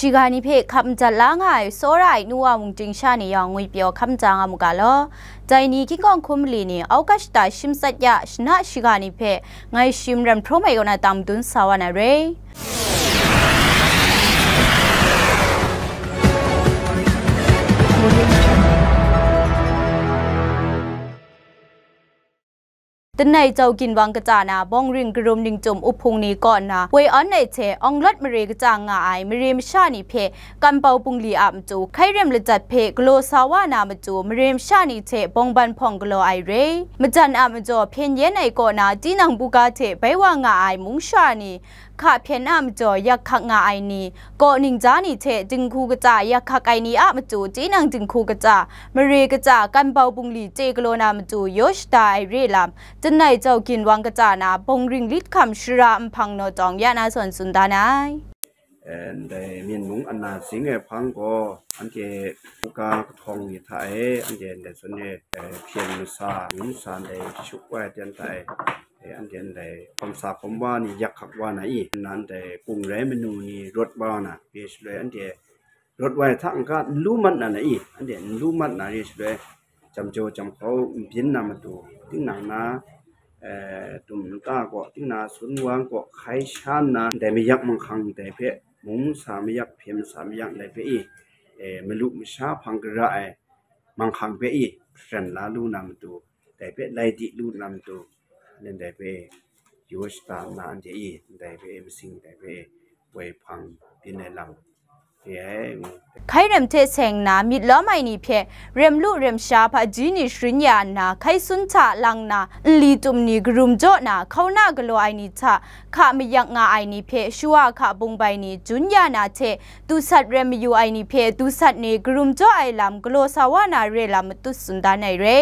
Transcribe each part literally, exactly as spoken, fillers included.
Shiga ni hpe hkap madat la nga ai tsawra ai nu wa mungchying sha ni yawng ngwipyaw hkap maja nga mu ga law. Dai ni hkying hkawng hkum mali ni August shata shim tsat ya shana shiga ni hpe ngai shim ram hprawm ai kaw na tam dun sa wa na re. Tanai Jau ginwang kata na, bawng ring karum ningchyum uhpung ni kaw na, woi awn ai hte awng lawt mare kata nga ai mare masha ni hpe, Kanpau bungli a matu, hkai rem lajat hpe galaw sa wa na matu, mare masha ni hte bawngban hpawng galaw ai re. Majan a majaw hpyen yen ai kaw na, tinang buga hte bai wa nga ai mung sha ni, hka hpyen a majaw yak hkak nga ai ni, kaw ningja ni hte dinghku kata yak hkak ai ni a matu, tinang dinghku kata, mare kata, Kanpau bungli chye galaw na matu, yaw shada ai re lam, Tanai Jau ginwang kata na, bawng ring lit hkam shara nhpang naw tawng ya na zawn tsun dan ai. Eh, ndai myen mung ana zing ai hpang gaw, anhte buga kahtawng ni hta e, anhte ndai zawn e, eh, hpyen masa, ngun sa ndai shuk wa ai ten hta e, eh, anhte ndai hkawm sa hkawm wa ni yak hkak wa na i, nna ndai kung rai manu ni rawt wa na, re shaloi anhte rawt wa ai hta n-ga n lu mat na na i, anhte n lu mat na re shaloi, jam jaw jam hkau n byin na matu, tinang na, eh, tum nta gaw, tinang na sun wang gaw hkai sha nna, ndai mayak manghkang ndai hpe, mung sa mayak, hpyen sa mayak ndai hpe i, eh, malu masha hpang gara ai manghkang hpe i, pran la lu na matu, ndai hpe lai di lu na matu, ndai hpe yaw shada nna anhte i, ndai hpe masing ndai hpe woi hpang byin ai lam re ai. Hkai rem hte seng nna myit lawm ai ni hpe rem lu rem sha hpaji ni sharin ya nna, hkai sun hta lang na, nli tum ni karum jaw na, hkauna galaw ai ni hta hka mayak nga ai ni hpe shawa hka bung bai ni jun ya na hte, dusat rem mayu ai ni hpe dusat ni karum jaw ai lam galaw sa wa na re lam matut tsun dan ai re.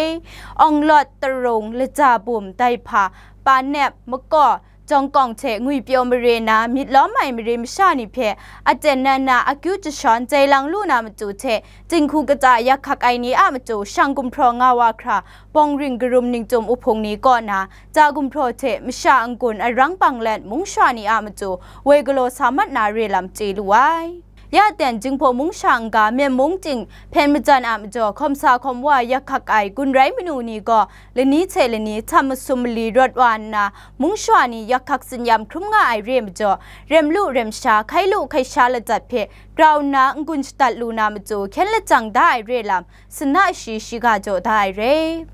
Awng lawt, tarung, laja bum, daihpa, panep, makaw, jawngkawng hte ngwipyaw mare na myit lawm ai mare masha ni hpe aten nan na akyu jashawn jai lang lu na matu hte, dinghku kata yak hkak ai ni a matu shang gumhpraw nga wa hkra, bawng ring karum ningchyum uhpung ni kaw na, ja gumhpraw hte masha n-gun arang bang let mung sha ni a matu woi galaw sa mat na re lam chye lu ai. Ya ten, Jinghpaw mung sha n-ga, Myen mung ting hpyen majan a majaw, hkawm sa hkawm wa yak hkak ai gun rai manu ni gaw, lani hte lani htam masum mali rawt wa nna, mung shawa ni yak hkak tsin-yam hkrum nga ai re majaw, rem lu rem sha, hkai lu hkai sha lajat hpe grau nna n-gun shadat lu na matu, hkyen lajang da ai re lam, sana shi shiga jaw da ai re.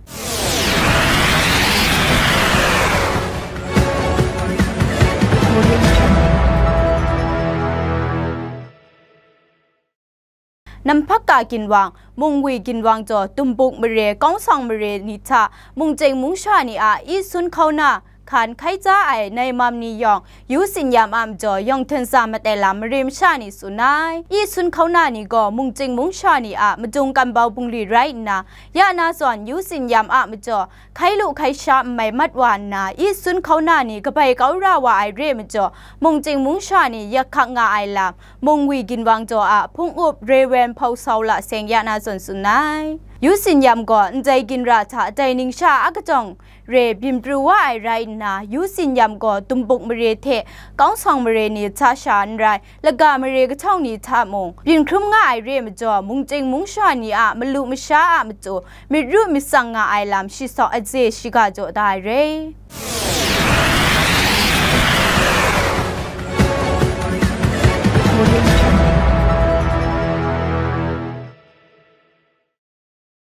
Namhpaka ginwang, Mungwi ginwang jaw, Tumbuk mare, Kawngsawng mare ni hta, mungchying mungsha ni a i sun hkauna hkan hkai ja ai naimam ni yawng, yu tsin-yam a majaw, yawng hten sa mat ai lam mare masha ni tsun ai. I sun hkauna ni gaw, mungchying mungsha ni a madung Kanbau bungli rai nna, ya na zawn yu tsin-yam a majaw, hkai lu hkai sha n mai mat wa nna, i sun hkauna ni kabai kau ra wa ai re majaw, mungchying mungsha ni yak hkak nga ai lam, Mungwi ginwang jaw a hpung up Rewen Hpau Sau La Seng ya na zawn tsun ai. Yu tsin-yam gaw ndai ginra hta dai ning sha a kajawng re byin pru wa ai rai nna, yu tsin-yam gaw Tumbuk mare hte Kawngsawng mare ni hta sha n rai, laga mare kahtawng ni hta mung byin hkrum nga ai re majaw, mungchying mungsha ni a malu masha a matu myit ru myit tsang nga ai lam shi saw aze shiga jaw da ai re.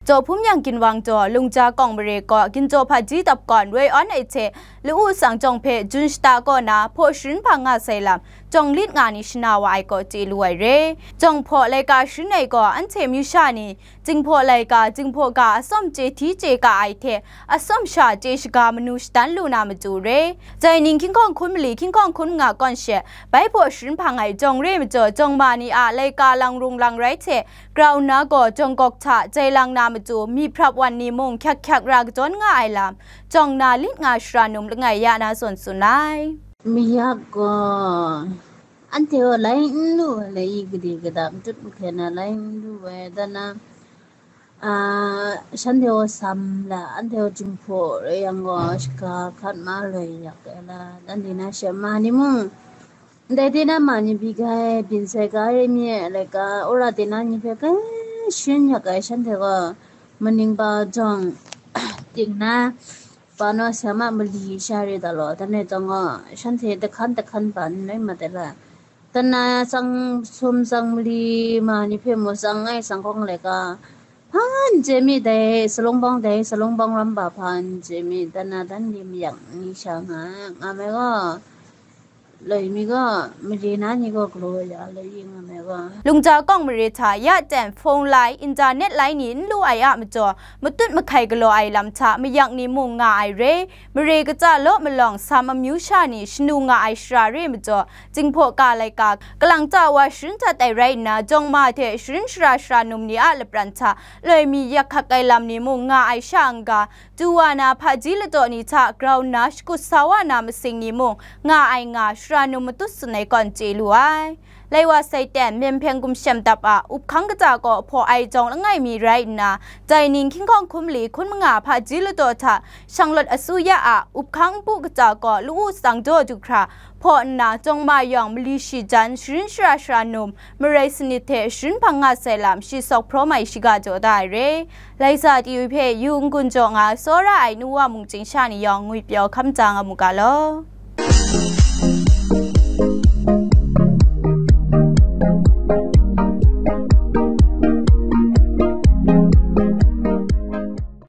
Jaw Hpum Yang ginwang jaw, Lungja Kawng mare kaw, Ginjaw Hpaji dap kawn woi awn ai hte, Lu-u Sang jawng hpe jun shata kaw na, hpaw sharin hpang nga sai lam, jawng lit nga ni shana wa ai kaw chye lu ai re. Jawng hpaw laika sharin ai gaw, anhte myu sha ni, Jinghpaw laika, Jinghpaw ga atsawm chye hti chye ka ai hte, atsawm sha chye shaga manu shadan lu na matu re. Dai ning hkying hkawng hkun mali, hkying hkawng hkun manga kawn she, bai hpaw sharin hpang ai jawng re majaw, jawng ma ni a laika lang rung lang rai hte, grau nna gaw jawng gawk hta jai lang na matu, myi hprap wan ni mung hkyak hkyak ra kadawn nga ai lam, jawng na lit nga shara num langai ya na zawn tsun ai. Mayak gaw, anhte gaw lai n lu ai, lai i gade gada matut mahkren na lai n lu ai, dan na, a, shanhte gaw sam la, anhte gaw Jinghpaw rai yang gaw, shaga hkat ma loi yak ai la, dan di na she ma ni mung, Ndai tinang ma ni byi ga ai, byin sai ga ai re mi ai laika, wora tinang ni hpe kai shin yak ai shanhte gaw, maning pa jawng ting na, pa naw sa ma mali sha re da law, dan e tawng gaw, shanhte dahkan dahkan pa n rai mat ai la, tana tsang sum tsang mali ma ni hpe mu tsang ai tsang hkawng laika, hpa n chye mi dai, salung bawng dai, salung bawng ram ba hpa n chye mi, tana dan li mayak ni sha nga, nga mai gaw, loi mi gaw, mali na ni gaw galaw ya, loi yin nga mai gaw. Lungja kawng mare hta ya ten, phone lai, internet lai ni n lu ai a majaw, matut mahkai galaw ai lam hta mayak ni mung nga ai re. Mare kaja law malawng sam amyu sha ni shanu nga ai shara re majaw, Jinghpaw ka laika, kalang ta wa sharin htat ai rai nna, jawng ma hte sharin shara shara num ni a lapran hta loi mi yak hkak ai lam ni mung nga ai sha n-ga, du wa na hpaji ladaw ni hta grau nna shakut sa wa na masing ni mung nga ai nga, shara num matut tsun ai kawn chye lu ai. Lai wa sai ten, Myen Hpeng Gumshem Dap a up hkang kaja kaw hpaw ai jawng langai mi rai nna, dai ning hkying hkawng hkum li hkun manga hpaji ladaw hta shanglawt asuya a up hkang npu kaja kaw lu-u tsang daw du hkra hpaw nna, jawng ma yawng mali shi jan, sharin shara shara num, marai sanit hte sharin hpang nga sai lam shi sawk hprawm ai shiga jaw da ai re. Laisa T V hpe yu n-gun jaw nga tsawra ai nu wa mungchying sha ni yawng ngwipyaw hkam ja nga mu ga law.